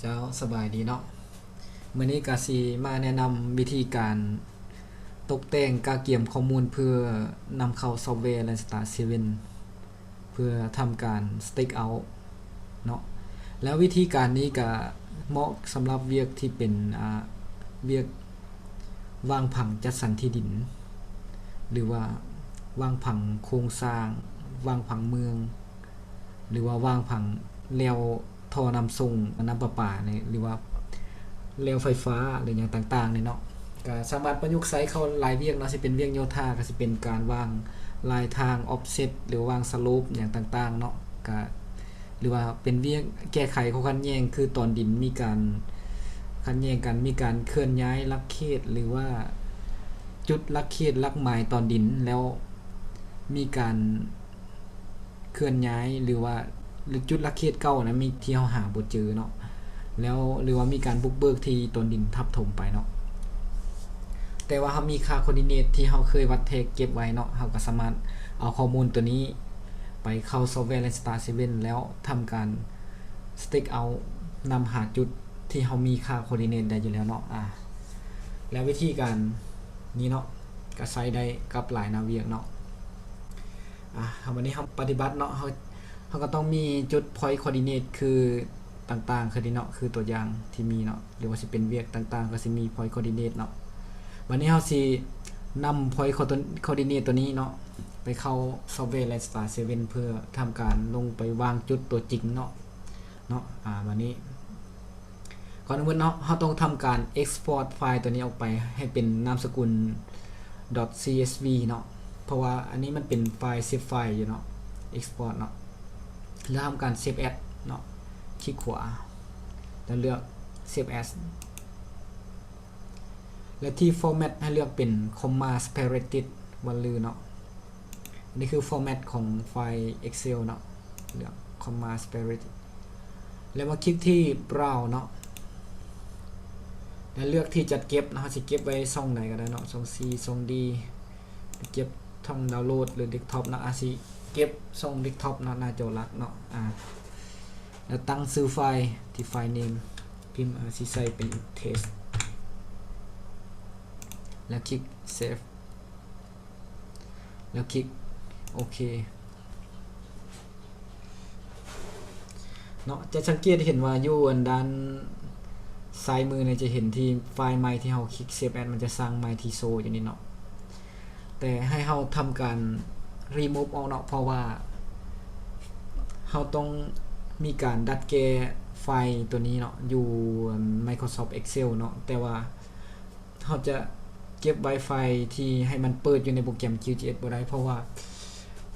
ເຈົ້າ ສະບາຍດີເນາະ. ມື້ນີ້ກະຊິມາແນະນຳວິທີການຕົກແຕ່ງກະກຽມຂໍ້ມູນເພື່ອນຳເຂົ້າຊອບແວ Landstar ເຊເວັນ ເພື່ອທຳການ Stake Out ເນາະ. ແລ້ວວິທີການນີ້ກະເໝາະສຳລັບວຽກທີ່ເປັນ ອາ ວຽກວາງຜັງຈັດສັນທີ່ດິນ ຫຼືວ່າວາງຜັງໂຄງສ້າງ, ວາງຜັງເມືອງ ຫຼືວ່າວາງຜັງແລວ ທໍ່ນ້ຳສົ່ງນ້ຳປະປານີ້ ຫຼືວ່າແລວໄຟຟ້າ ຫຼືຫຍັງຕ່າງໆນີ້ເນາະ. ກະສາມາດປະຍຸກໃຊ້ເຂົ້າຫຼາຍວຽກເນາະ, ຊິເປັນວຽກໂຍທາ ກະຊິເປັນການວາງລາຍທາງ offset ຫຼືວາງ slope ຫຍັງຕ່າງໆເນາະ. ກະ ຫຼືວ່າເປັນວຽກແກ້ໄຂຂໍ້ຂັດແຍ່ງ ຄືຕອນດິນມີການຂັດແຍ່ງກັນ ມີການເຄື່ອນຍ້າຍຫຼັກເຂດ ຫຼືວ່າຈຸດຫຼັກເຂດຫຼັກໝາຍຕອນດິນ ແລ້ວມີການເຄື່ອນຍ້າຍ ຫຼືວ່າຈຸດຫຼັກເຂດເກົ່ານະ ມີທີ່ເຮົາຫາບໍ່ເຈີເນາະ ແລ້ວ ຫຼືວ່າມີການບຸກເບີກທີ່ຕອນດິນທັບຖົມໄປເນາະ. ແຕ່ວ່າເຮົາມີຄ່າຄອດດີເນດທີ່ເຮົາເຄີຍວັດແທກເກັບໄວ້ເນາະ, ເຮົາກໍສາມາດເອົາຂໍ້ມູນຕົວນີ້ໄປເຂົ້າຊອບແວ Landstar ເຊເວັນ ແລ້ວທຳການ Stake Out ນຳຫາຈຸດທີ່ເຮົາມີຄ່າຄອດດີເນດໄດ້ຢູ່ແລ້ວເນາະ. ອາ ແລ້ວວິທີການນີ້ເນາະ ກໍໃຊ້ໄດ້ກັບຫຼາຍໜ້າວຽກເນາະ. ອາ ບາດນີ້ເຮົາປະຕິບັດເນາະ, ເຮົາ ເຮົາກໍຕ້ອງມີຈຸດ point coordinate ຄືຕ່າງໆຄືນີ້ເນາະ, ຄືຕົວຢ່າງທີ່ມີເນາະ ຫຼືວ່າຊິເປັນວຽກຕ່າງໆ ກໍຊິມີ point coordinate ເນາະ. ບາດນີ້ເຮົາຊິນຳ point coordinate ຕົວນີ້ເນາະ ໄປເຂົ້າຊອບແວ Landstar ເຊເວັນ ເພື່ອທຳການລົງໄປວາງຈຸດຕົວຈິງເນາະ ເນາະ. ອາ ບາດນີ້ ກ່ອນອື່ນເນາະ ເຮົາຕ້ອງທຳການ export ໄຟລ໌ຕົວນີ້ອອກໄປໃຫ້ເປັນນາມສະກຸນ .csv ເນາະ, ເພາະວ່າອັນນີ້ມັນເປັນໄຟລ໌ zip file ຢູ່ເນາະ, export ເນາະ. ແລ້ວທຳການ save as ເນາະ, ຄລິກຂວາ ແລ້ວເລືອກ save as ແລະ ທີ່ format ໃຫ້ເລືອກເປັນ comma separated value ເນາະ. ອັນນີ້ຄື format ຂອງໄຟລ໌ Excel ເນາະ, ເລືອກ comma separate ແລ້ວມາຄລິກທີ່ browse ເນາະ ແລ້ວເລືອກທີ່ຈັດເກັບເນາະ, ເຮົາຊິເກັບໄວ້ຊ່ອງໃດກໍໄດ້ເນາະ, ຊ່ອງ C ຊ່ອງ D ເກັບຊ່ອງ download ຫຼື desktop ເນາະ, ອາ ຊິເກັບຊ່ອງ desktop ເນາະ, ໜ້າຈໍຫຼັກເນາະ. ອາ ແລ້ວຕັ້ງຊື່ໄຟລ໌ທີ່ file name ພິມ ອາ ຊິໃສ່ເປັນ test ແລ້ວຄລິກ save ແລ້ວຄລິກໂອເຄເນາະ. ຈະສັງເກດເຫັນວ່າຢູ່ອັນດ້ານຊ້າຍມືນີ້ ຈະເຫັນທີ່ໄຟລ໌ໃໝ່ທີ່ເຮົາຄລິກ save as ມັນຈະສ້າງໃໝ່ທີ່ໂຊຢູ່ນີ້ເນາະ, ແຕ່ໃຫ້ເຮົາທຳການ remove ອອກເນາະ, ເພາະວ່າເຮົາຕ້ອງມີການດັດແກ້ໄຟລ໌ຕົວນີ້ເນາະ ຢູ່ Microsoft Excel ເນາະ, ແຕ່ວ່າ ເຮົາຈະເກັບໄວ້ໄຟລ໌ທີ່ໃຫ້ມັນເປີດຢູ່ໃນໂປຣແກຣມ QGIS ບໍ່ໄດ້, ເພາະວ່າ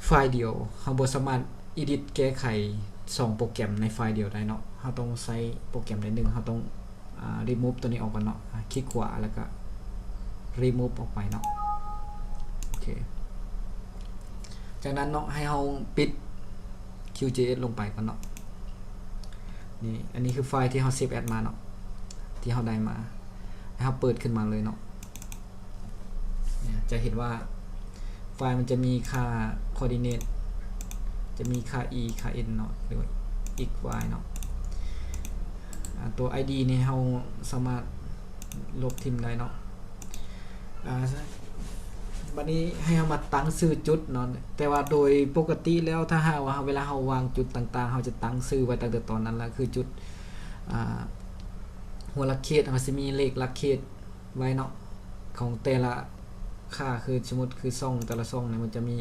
ໄຟລ໌ດຽວ ເຮົາບໍ່ສາມາດ edit ແກ້ໄຂສອງໂປຣແກຣມໃນໄຟລ໌ດຽວໄດ້ເນາະ, ເຮົາຕ້ອງໃຊ້ໂປຣແກຣມໃດໜຶ່ງ, ເຮົາຕ້ອງ ອາ remove ຕົວນີ້ອອກກ່ອນເນາະ, ອາ ຄລິກຂວາ ແລ້ວກໍ remove ອອກໄປເນາະ. ໂອເຄ ຈາກນັ້ນເນາະ ໃຫ້ເຮົາປິດ QGIS ລົງໄປກ່ອນເນາະ. ນີ້ ອັນນີ້ຄືໄຟລ໌ທີ່ເຮົາ save as ມາເນາະ ທີ່ເຮົາໄດ້ມາ, ໃຫ້ເຮົາເປີດຂຶ້ນມາເລີຍເນາະ. ຈະເຫັນວ່າໄຟລ໌ມັນຈະມີຄ່າ coordinate ຈະມີຄ່າ e ຄ່າ n ເນາະ ຫຼືວ່າ x y ເນາະ. ອາ ຕົວ id ນີ້ເຮົາສາມາດລົບຖິ້ມໄດ້ເນາະ. ອາ ບັດນີ້ໃຫ້ເຮົາມາຕັ້ງຊື່ຈຸດເນາະ, ແຕ່ວ່າໂດຍປົກກະຕິແລ້ວ ຖ້າຫາກວ່າເວລາເຮົາວາງຈຸດຕ່າງໆ ເຮົາຈະຕັ້ງຊື່ໄວ້ຕັ້ງແຕ່ຕອນນັ້ນລະ ຄືຈຸດ ອາ ຫົວຫຼັກເຂດ ເຮົາຊິມີເລກຫຼັກເຂດໄວ້ເນາະ ຂອງແຕ່ລະຄ່າ, ຄືສົມມຸດຄືຊ່ອງ ແຕ່ລະຊ່ອງນີ້ມັນຈະມີ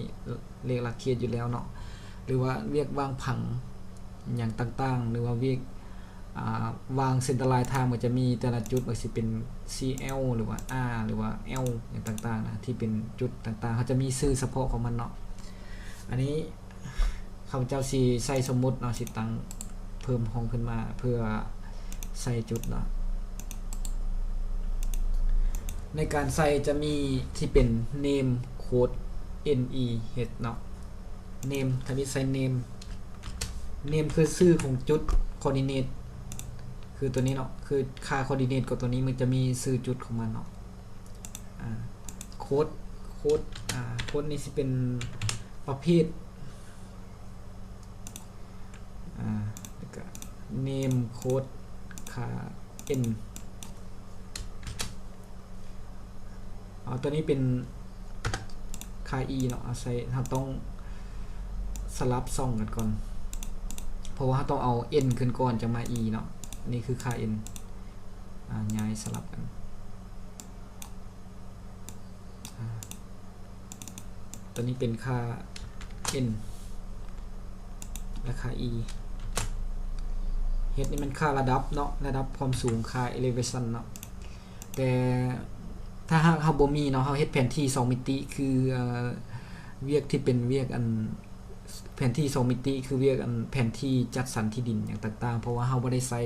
ເລກຫຼັກເຂດຢູ່ແລ້ວເນາະ, ຫຼືວ່າວຽກວາງຜັງຫຍັງຕ່າງໆ ຫຼືວ່າວຽກ ອາ ວາງເສັ້ນຕາລາຍທາງ ມັນຈະມີແຕ່ລະຈຸດ ວ່າຊິເປັນ C L ຫຼືວ່າ R ຫຼືວ່າ L ຫຍັງຕ່າງໆນະ ທີ່ເປັນຈຸດຕ່າງໆ ເຮົາຈະມີຊື່ສະເພາະຂອງມັນເນາະ. ອັນນີ້ຂ້າພະເຈົ້າຊິໃສ່ສົມມຸດເນາະ, ຊິຕັ້ງເພີ່ມຫ້ອງຂຶ້ນມາເພື່ອໃສ່ຈຸດເນາະ. ໃນການໃສ່ຈະມີທີ່ເປັນ name code N E H ເນາະ, name ທຳອິດໃສ່ name, name ຄືຊື່ຂອງຈຸດ, coordinate ຄືຕົວນີ້ເນາະ, ຄືຄ່າ coordinate ກໍຕົວນີ້ ມັນຈະມີຊື່ຈຸດຂອງມັນເນາະ. ອາ code code ອາ code ນີ້ຊິເປັນປະເພດ ອາ ແລ້ວກະ name code ຄ່າ N ເອົາ ຕົວນີ້ເປັນຄ່າ E ເນາະ ເອົາໃສ່ ເຮົາຕ້ອງສະຫຼັບຊ່ອງກັນກ່ອນ ເພາະວ່າເຮົາຕ້ອງເອົາ N ຂຶ້ນກ່ອນ ຈັ່ງມາ E ເນາະ. ນີ້ຄືຄ່າ N ອາ ຍ້າຍສະຫຼັບກັນ. ອາ ຕົວນີ້ເປັນຄ່າ N ແລະ ຄ່າ E. H ນີ້ແມ່ນຄ່າລະດັບເນາະ ລະດັບຄວາມສູງ ຄ່າ elevation ເນາະ. ແຕ່ຖ້າຫາກເຮົາບໍ່ມີເນາະ ເຮົາເຮັດແຜນທີ່ສອງມິຕິ ຄື ເອີ ວຽກທີ່ເປັນວຽກ ອັນ ແຜນທີ່ສອງມິຕິ ຄືວຽກ ອັນ ແຜນທີ່ຈັດສັນທີ່ດິນຫຍັງຕ່າງໆ ເພາະວ່າເຮົາບໍ່ໄດ້ໃຊ້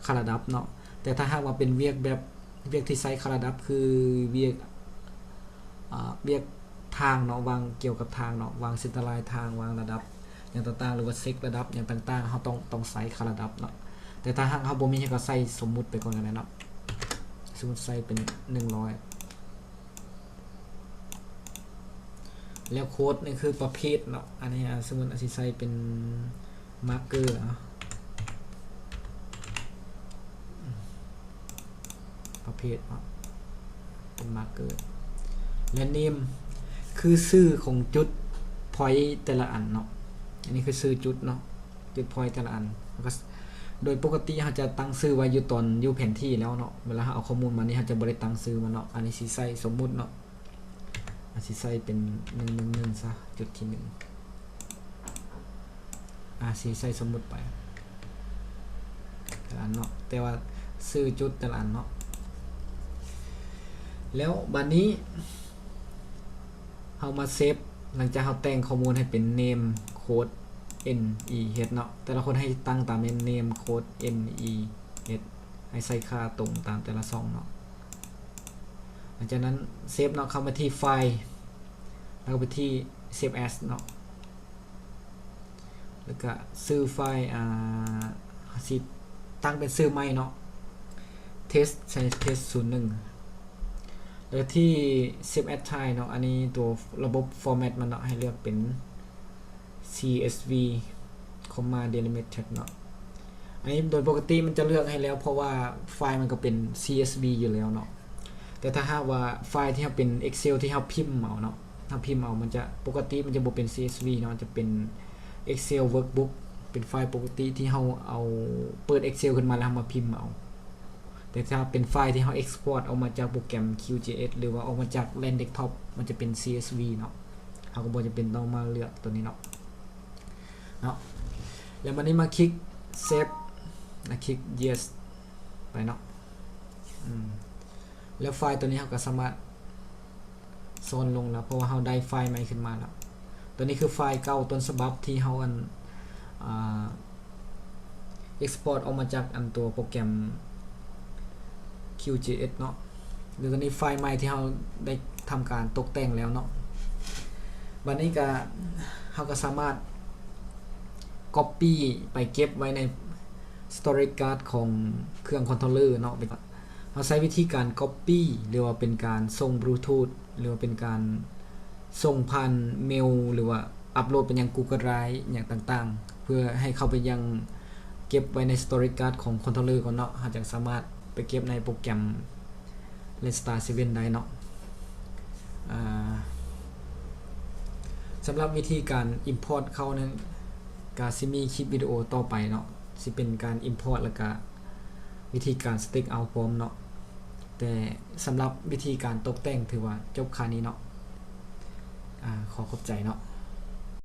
ຄ່າລະດັບເນາະ. ແຕ່ຖ້າຫາກວ່າເປັນວຽກແບບ ວຽກທີ່ໃຊ້ຄ່າລະດັບ ຄືວຽກ ອາ ວຽກທາງເນາະ ວາງ ກ່ຽວກັບທາງເນາະ ວາງ centerline ທາງ ວາງລະດັບຫຍັງຕ່າງໆ ຫຼືວ່າເຊັກລະດັບຫຍັງຕ່າງໆ ເຮົາຕ້ອງ ຕ້ອງໃຊ້ຄ່າລະດັບເນາະ. ແຕ່ຖ້າຫາກເຮົາບໍ່ມີ ເຮົາກໍໃສ່ສົມມຸດໄປກ່ອນກໍໄດ້ເນາະ ສົມມຸດໃສ່ເປັນໜຶ່ງຮ້ອຍ. ແລ້ວໂຄດນີ້ຄືປະເພດເນາະ ອັນນີ້ ອາ ສົມມຸດອາດຊິໃສ່ເປັນ marker ເນາະ ປະເພດເນາະ ເປັນ marker ແລະ name ຄືຊື່ຂອງຈຸດ point ແຕ່ລະອັນເນາະ. ອັນນີ້ຄືຊື່ຈຸດເນາະ ຈຸດ point ແຕ່ລະອັນ. ແລ້ວກໍ ໂດຍປົກກະຕິເຮົາຈະຕັ້ງຊື່ໄວ້ຢູ່ຕອນຢູ່ແຜນທີ່ແລ້ວເນາະ ເວລາເຮົາເອົາຂໍ້ມູນມານີ້ ເຮົາຈະບໍ່ໄດ້ຕັ້ງຊື່ມັນເນາະ. ອັນນີ້ຊິໃສ່ສົມມຸດເນາະ ອາ ຊິໃສ່ເປັນໜຶ່ງໜຶ່ງໜຶ່ງຊະ ຈຸດທີໜຶ່ງ ອາ ຊິໃສ່ສົມມຸດໄປແຕ່ລະອັນເນາະ ແຕ່ວ່າຊື່ຈຸດແຕ່ລະອັນເນາະ. ແລ້ວບາດນີ້ເຮົາມາເຊບ ຫຼັງຈາກເຮົາແຕ່ງຂໍ້ມູນໃຫ້ເປັນ name code N E H ເນາະ ແຕ່ລະຄົນໃຫ້ຕັ້ງຕາມແມ່ນ name code N E H ໃຫ້ໃສ່ຄ່າຕົງຕາມແຕ່ລະຊ່ອງເນາະ. ຫຼັງຈາກນັ້ນເຊບເນາະ ເຂົ້າມາທີ່ File ແລ້ວກໍໄປທີ່ Save As ເນາະ ແລ້ວກໍຊື່ໄຟລ໌ ອາ ເຮົາຊິຕັ້ງເປັນຊື່ໃໝ່ເນາະ test ໃສ່ test ສູນໜຶ່ງ ແລ້ວທີ່ Save As Type ເນາະ ອັນນີ້ຕົວລະບົບ format ມັນເນາະ ໃຫ້ເລືອກເປັນ CSV comma delimiter ເນາະ. ອັນນີ້ໂດຍປົກກະຕິມັນຈະເລືອກໃຫ້ແລ້ວ ເພາະວ່າໄຟລ໌ມັນກໍເປັນ CSV ຢູ່ແລ້ວເນາະ. ແຕ່ຖ້າຫາກວ່າໄຟລ໌ທີ່ເຮົາເປັນ Excel ທີ່ເຮົາພິມເອົາເນາະ ເຮົາພິມເອົາ ມັນຈະ ປົກກະຕິມັນຈະບໍ່ເປັນ CSV ເນາະ ຈະເປັນ Excel workbook ເປັນໄຟລ໌ປົກກະຕິທີ່ເຮົາເອົາ ເປີດ Excel ຂຶ້ນມາແລ້ວເຮົາມາພິມເອົາ. ແຕ່ຖ້າເປັນໄຟລ໌ທີ່ເຮົາ export ອອກມາຈາກໂປຣແກຣມ QGIS ຫຼືວ່າອອກມາຈາກແລ່ນ desktop ມັນຈະເປັນ CSV ເນາະ ເຮົາກໍບໍ່ຈຳເປັນຕ້ອງມາເລືອກຕົວນີ້ເນາະ ເນາະ. ແລ້ວບັດນີ້ມາຄລິກ Save ແລ້ວຄລິກ Yes ໄປເນາະ ອືມ ແລ້ວໄຟລ໌ຕົວນີ້ເຮົາກໍສາມາດ ຊ້ອນລົງແລ້ວ ເພາະວ່າເຮົາໄດ້ໄຟລ໌ໃໝ່ຂຶ້ນມາແລ້ວ. ຕົວນີ້ຄືໄຟລ໌ເກົ່າຕົ້ນສະບັບທີ່ເຮົາ ອັນ ອາ export ອອກມາຈາກ ອັນ ຕົວໂປຣແກຣມ QGIS ເນາະ ຫຼື ຕົວນີ້ໄຟລ໌ໃໝ່ທີ່ເຮົາໄດ້ທຳການຕົກແຕ່ງແລ້ວເນາະ. ບັດນີ້ກະ ເຮົາກໍສາມາດ copy ໄປເກັບໄວ້ໃນ storage card ຂອງເຄື່ອງ controller ເນາະ. ເຮົາໃຊ້ວິທີການ copy ຫຼືວ່າເປັນການສົ່ງ Bluetooth ຫຼືວ່າເປັນການສົ່ງຜ່ານເມວ ຫຼືວ່າ upload ໄປຍັງ Google Drive ຫຍັງຕ່າງໆ ເພື່ອໃຫ້ເຂົ້າໄປຍັງເກັບໄວ້ໃນ storage card ຂອງ controller ກ່ອນເນາະ ເຮົາຈັ່ງສາມາດໄປເກັບໃນໂປຣແກຣມ Landstar Seven ໄດ້ເນາະ. ອາ ສຳລັບວິທີການ import ເຂົ້ານັ້ນ ກະຊິມີຄລິບວິດີໂອຕໍ່ໄປເນາະ ຊິເປັນການ import ແລ້ວກະວິທີການ take out ພ້ອມເນາະ. ແຕ່ສຳລັບວິທີການຕົກແຕ່ງຖືວ່າຈົບຄ່ານີ້ເນາະ. ອາ ຂໍຂອບໃຈເນາະ.